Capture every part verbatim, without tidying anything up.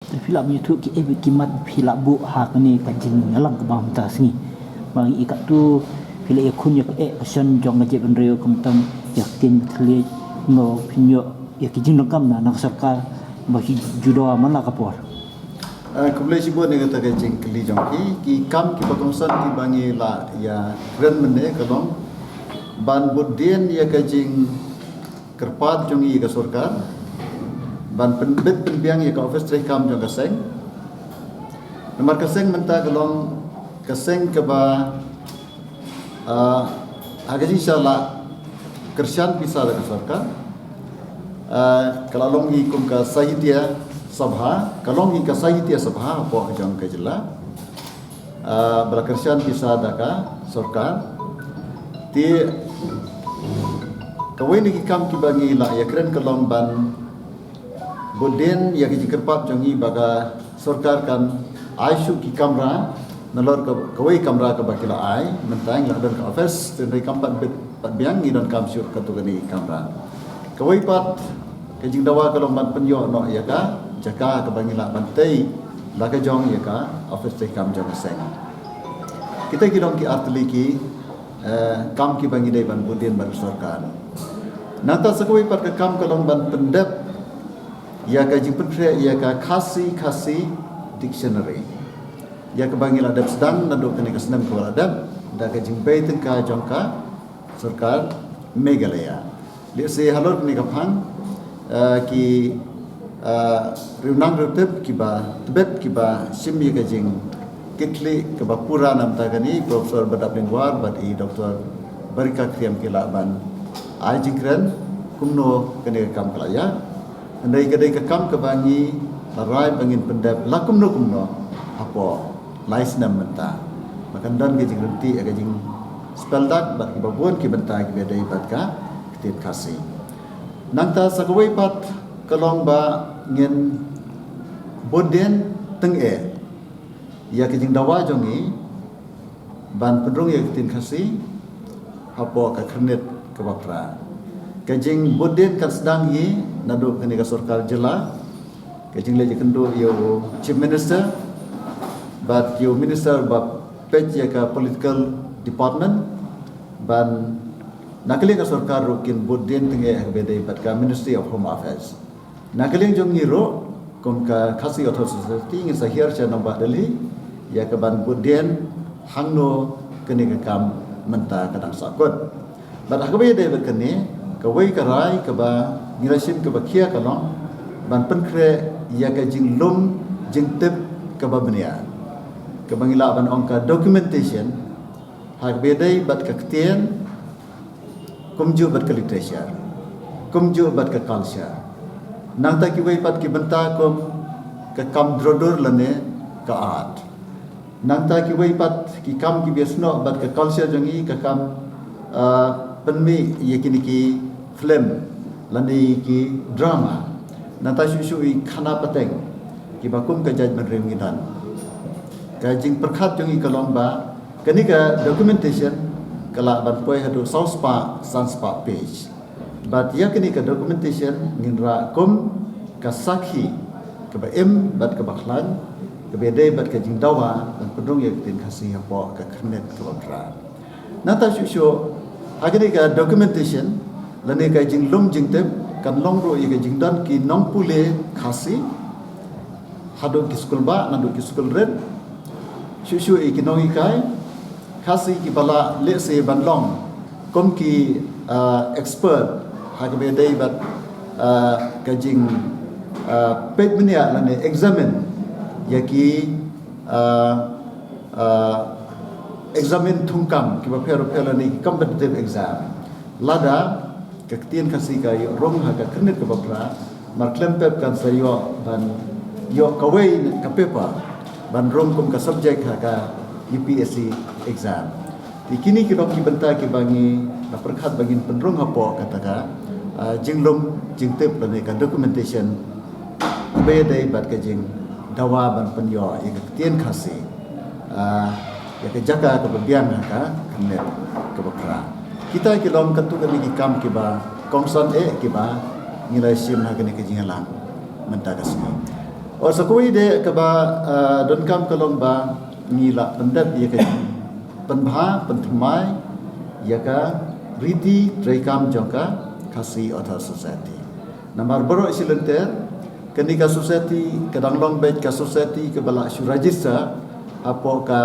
Phi lah ban ïathuh ki eh ki mat phi lah buh ha kane ka jingïalang kaba mynta sngi. Ba ngi i katto phi lah ïakhun ïa ka eh ka shon jong ka jaitbynriew, khamtam ïa ka ktien ka thylliej, kumno phin ïoh ïa ki jingdonkam na, na ka sorkar ba ki ju dawa man la ka por. Ah, khublei shibun ïa kata ka jingkylli jong phi. Ki kam kiba kongsan kiba ngi la ïakren mynne ka long ban bud dien ïa ka jing kyrpad jong ngi ïa ka sorkar ban pynbit pynbiang ïa ka office treikam jong ka seng. Namar ka seng mynta ka long ka seng kaba, ah, ha ka jingshisha la kyrshan pisa da ka sorkar. Ah, ka la long hi kum ka Sahitya Sabha, ka long hi ka Sahitya Sabha hapoh jong ka jylla. Ah, ba la kyrshan pisa da ka sorkar. Te kawei na ki kam kiba ngi la ïakren ka long ban bud dien ïa ki jingkyrpad jong ngi ba ka sorkar kan ai shuh ki kamra, nalor ka, kawei kamra kaba ki la ai, mynta ngi la don ka office, te hynrei kam pat bit pat biang, ngi donkam shuh katto katne ki kamra. Kawei pat ka jingdawa ka long ban pynïoh noh ïa ka jaka kaba ngi lah ban tei la ka jong ïa ka office treikam jong ka seng. Kita ki long ki artylli ki, eh, kam kiba ngi dei ban bud dien bad ka sorkar. Nangta sa kawei pat ka kam ka long ban pyndep ïa ka jingpynkhreh ïa ka Khasi, Khasi dictionary, ïa kaba ngi la dep sdang naduh kane ka snem kaba la dep da ka jingbei tyngka jong ka sorkar Meghalaya. Lehse halor kane ka phang, eh, ki, eh, riewniam riewtip kiba tbit kiba shim ïa ka jingkitkhlieh kaba pura na ka bynta kane, Professor Badap Lyngwar bad i Doctor Barikah Khyriem ki lah ban ai jingkren kumno kane ka kam ka la ïaid. Hynrei ka dei ka kam kaba ngi la rai ba ngin pyndep la kumno kumno hapoh lai snem mynta. Ba kan don ka jingryntih ïa ka jingspeldak bad kiba bun ki bynta kiba dei bad ka ktien Khasi. Nangta sa kawei pat ka long ba ngin bud dien tyngeh ïa ka jingdawa jong ngi ban pynrung ïa ka ktien Khasi hapoh ka khyrnit kaba phra. Ka jingbud dien kan sdang hi naduh kane ka sorkar jylla, ka jingleit ïakynduh ïa u Chief Minister bad ïa u Minister ba peit ïa ka political department, ban na ka liang ka sorkar ruh kin bud dien tyngeh ha kaba dei bad ka Ministry of Home Affairs. Na ka liang jong ngi ruh kum ka Khasi Authors' Society ngin sa hiar sha nongbah Delhi ïa ka ban bud dien hangno kane ka kam mynta ka dang sahkut. Bad ha kaba ïadei bad kane, kawei ka rai kaba ngi la shim kaba khia ka long ban pynkhreh ïa ka jinglum jingtip kaba bniah, kaba ngi lah ban ong ka documentation, ha kaba ïadei bad ka ktien, kumjuh bad ka literature, kumjuh bad ka culture. Nangta kiwei pat ki bynta kum ka kam drodur lane ka art. Nangta kiwei pat ki kam kiba ïasnoh bad ka culture jong ngi, ka kam, ah, pynmih ïa kine ki film lane ki drama. Nangta shuh shuh i khana pateng kiba kum ka jaitbynriew ngi don. Ka jingpyrkhat jong ngi ka long ba kane ka documentation ka lah ban poi haduh saw spah san spah page. Bad ïa kane ka documentation ngin rah kum ka sakhi kaba im bad kaba khlaiñ kaba ïadei bad ka jingdawa ban pynrung ïa ka ktien Khasi hapoh ka khyrnit kaba phra. Nangta shuh shuh ha kane ka documentation lane ka jinglum jingtip kan long ruh ïa ka jingdon ki nongpule Khasi haduh ki skul bah, naduh ki skul rit, shuh shuh ïa ki nonghikai Khasi kiba lah lehse ban long kum ki, ah, expert ha kaba ïadei bad, ah, ka jing, ah, peit bniah lane examine ïa ki, ah, ah, examine thungkam kiba pher bapher lane ki competitive exam. Lada ka ktien Khasi ka ïoh rung ha ka khyrnit kaba phra, mar khlem pep kan sa ïoh ban ïoh kawei ka paper ban rung kum ka subject ha ka U P S C exam. Te kine ki long ki bynta kiba ngi la pyrkhat ba ngin pynrung hapoh kata ka, ah, jinglum jingtip lane ka documentation kaba ïadei bad ka jingdawa ban pynïoh ïa ka ktien Khasi, ah, ïa ka jaka kaba biang ha ka khyrnit kaba phra. Kita ki long katto katne ki kam kiba kongsan eh kiba ngi la shim ha kane ka jingïalang mynta ka sngi. Sa kawei de kaba donkam ka long ba ngi la pyndep ïa ka pynbha pynthymmai ïa ka riti treikam jong ka Khasi Authors Society. Namar baroh shi lynter kane ka society ka dang long beit ka society kaba la shu register hapoh ka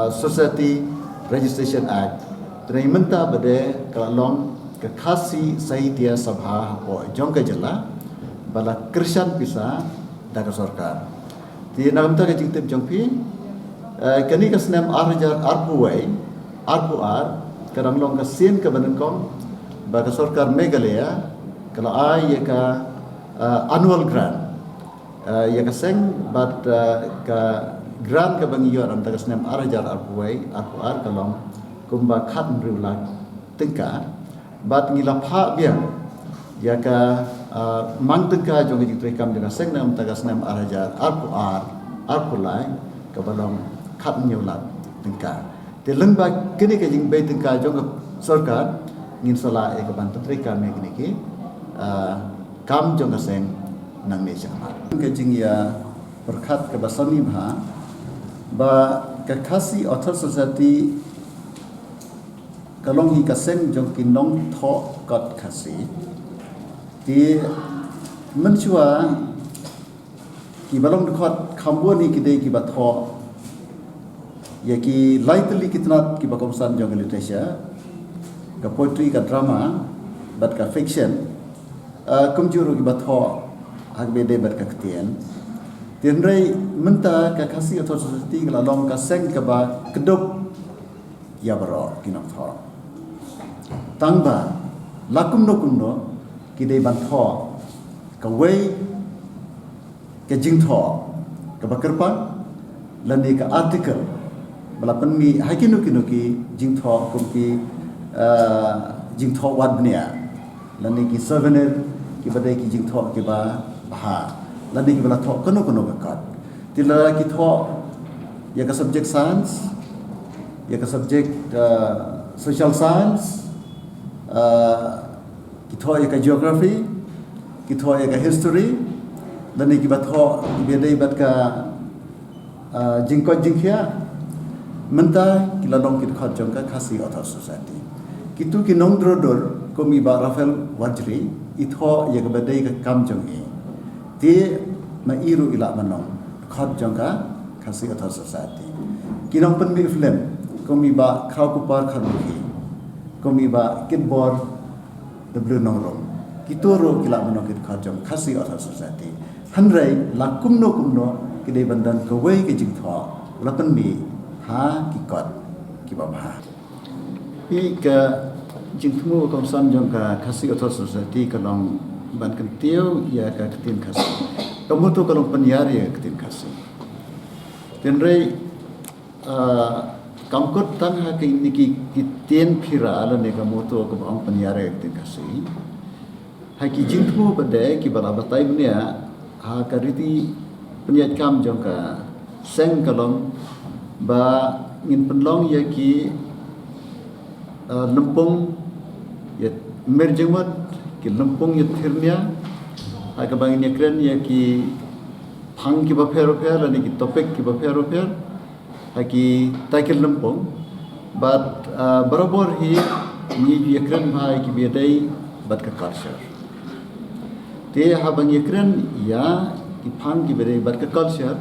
Society Registration Act. Te mynta ba de ka la long ka Khasi Sahitya Sabha hapoh jong ka jylla ba la kyrshan pisa da ka sorkar. Te na ka bynta ka jingtip jong phi, kane ka snem ar hajar arphew wei arphew ar ka dang long ka sien kaba nyngkong ba ka sorkar Meghalaya ka la ai ïa ka annual grant ïa ka seng bad ka grant kaba ngi ïoh na ka bynta ka snem ar hajar arphew wei arphew ar ka long kumba khathynriew lak tyngka. Bad ngi la phah biang ïa ka mang tyngka jong ka jingtreikam jong ka seng na ka bynta ka snem ar hajar arphew ar arphew lai kaba long khathynñiew lak tyngka. Te lyngba kane ka jingbei tyngka jong ka sorkar ngin sa lah ïa ka ban pyntreikam ïa kine ki kam jong ka seng nangne shakhmat. Ka jingïapyrkhat kaba sani bha ba ka Khasi Authors Society ka long hi ka seng jong ki nongthoh kot Khasi. Te mynshuwa kiba long dkhot kham bun hi ki dei kiba thoh ïa ki lai tylli ki tnat kiba kongsan jong ka literature, ka poetry, ka drama bad ka fiction. Kumjuh ruh kiba thoh ha kaba ïadei bad ka ktien. Te hynrei mynta ka Khasi Authors Society ka la long ka seng kaba kdup ïa baroh ki nongthoh. Tang ba la kumno kumno ki dei ban thoh kawei ka jingthoh kaba kyrpang lane ka article ba la pynmih ha kino kino ki jingthoh kum ki jingthoh wad bniah lane ki souvenir kiba dei ki jingthoh kiba bha lane kiba la thoh kano kano ka kot. Te lada ki thoh ïa ka subject science, ïa ka subject social science, ki thoh ïa ka geography, ki thoh ïa ka history, lane kiba thoh kiba dei bad ka jingkoit jingkhiah. Mynta ki la long ki dkhot jong ka Khasi Authors Society. Kitu ki nongdur dur kum i Bah Raphael Warjri i thoh ïa kaba dei ka kam jong i. Te ma i ruh i lah ban long dkhot jong ka Khasi Authors Society. Ki nongpynmih film kum i Bah Khrawkupar Kharlukhi, kum i Bah Kitbor W Nongrum. Kitu ruh ki lah ban long ki dkhot jong Khasi Authors Society. Hynrei la kumno kumno ki dei ban don kawei ka jingthoh la pynmih ha ki kot kiba bha. Ïa ka jingthmu kongsan jong ka Khasi Authors Society ka long ban kyntiew ïa ka ktien Khasi. Ka motto ka long pynïar ïa ka ktien Khasi. Hynrei kam kut tang ha kine ki ktien phira lane ka motto kaba ong pynïar ïa ka ktien Khasi. Ha ki jingthmu ba dei kiba la batai bniah ha ka riti pynïaid kam jong ka seng ka long ba ngin pynlong ïa ki lympung ïa mir jingmut, ki lympung ïa thir nia ha kaba ngin ïakren ïa ki phang kiba pher bapher lane ki topic kiba pher bapher ha kita ki lympung. Bad barabor hi ngi ïakren bha ïa kiba dei bad ka culture. Te haba ngi ïakren ïa ki phang kiba dei bad ka culture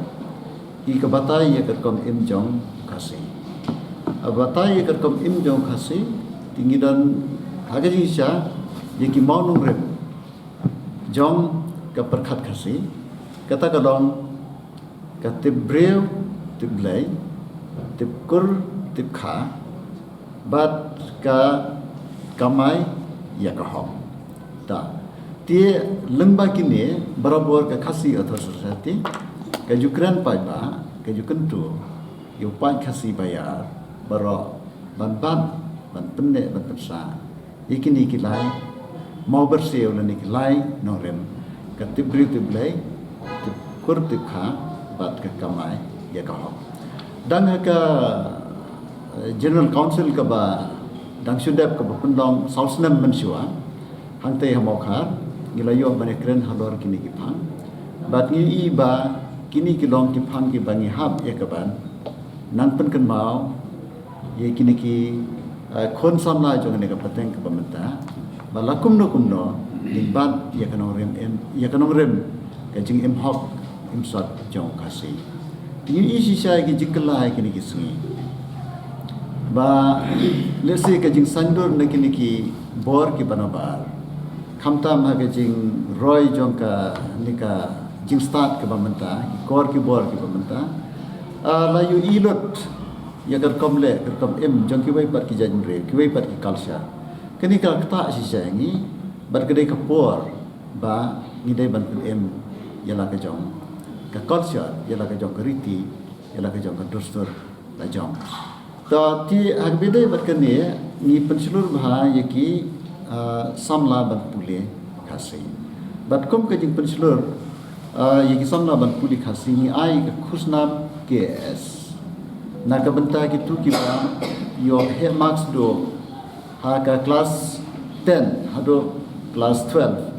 hi ka batai ïa ka rukom im jong Khasi. Batai ïa ka rukom im jong Khasi te ngi don ha ka jingshisha ïa ki mawnongrim jong ka pyrkhat Khasi. Kata ka long ka tip briew tip Blei, tip kur tip kha, bad ka kamai ïa ka hok. Ta te lyngba kine barabor ka Khasi Authors Society ka ju kren paidbah, ka ju kyntu ïa u paid Khasi baïar baroh ban bat ban pynneh ban pynsah ïa kine ki lai mawbyrsiew lane ki lai nongrim, ka tip briew tip Blei, tip kur tip kha, bad ka kamai ïa ka hok. Dang ha ka General Council kaba dang shu dep kaba pynlong saw snem mynshuwa hangtei ha Mawkhar, ngi la ïoh ban ïakren halor kine ki phang. Bad ngi i ba kini ki long ki phang kiba ngi hap ïa ka ban nang pynkynmaw ïa kini ki, eh, khun samla jong kane ka pateng kaba mynta, ba la kumno kumno ngin bat ïa ka nongrim, ïa ka nongrim ka jingim hok im sot jong u Khasi. Te ngi i shisha ïa ki jingkylla ïa kine ki sngi, ba lehse ka jingsaiñdur na kine ki bor kiba nabar, khamtam ha ka jingroi jong kane ka jingstad kaba mynta, ki kor ki bor kiba mynta, ah, la ïohi lut ïa ka rukom leh, ka rukom im jong kiwei pat ki jaitbynriew, kiwei pat ki culture. Kane ka ktah shisha ïa ngi, bad ka dei ka por ba ngi dei ban pynim ïa la ka jong ka culture, ïa la ka jong ka riti, ïa la ka jong ka dustur la jong. Te ha kaba ïadei bad kane, ngi pynshlur bha ïa ki, ah, samla ban pule Khasi. Bad kum ka jingpynshlur, ah, ïa ki samla ban pule Khasi, ngi ai ka khusnam K S na ka bynta kito kiba ïoh heh marks duh ha ka class ten haduh class twelve,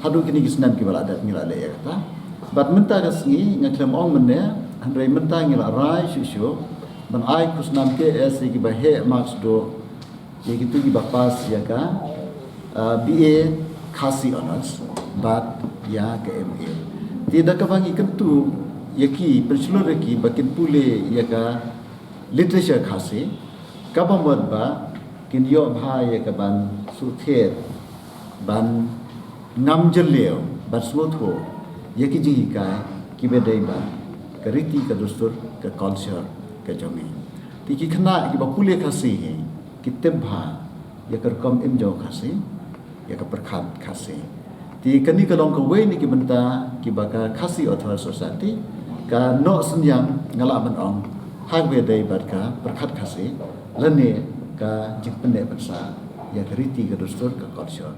haduh kine ki snem kiba la dep ngi la leh ïa kata. Bad mynta ka sngi nga khlem ong mynne, hynrei mynta ngi la rai shuh shuh ban ai khusnam K S ïa kiba heh marks duh, ïa kito kiba pass ïa ka, ah, B A Khasi Honours bad ïa ka M A. Te da kaba ngi kyntu ïa ki, pynshlur ïa ki ba kin pule ïa ka literature Khasi, kaba mut ba kin ïoh bha ïa ka ban shu thied, ban ngam jylliew, ban sngewthuh ïa ki jinghikai kiba dei bad ka riti, ka dustur, ka culture ka jong ngi. Te ki khynnah kiba pule Khasi hi ki tip bha ïa ka rukom im jong u Khasi, ïa ka pyrkhat Khasi. Te kane ka long kawei na ki bynta kiba ka Khasi Author Society ka noh synñiang, nga lah ban ong, ha kaba ïadei bad ka pyrkhat Khasi lane ka jingpynneh pynsah ïa ka riti, ka dustur, ka culture.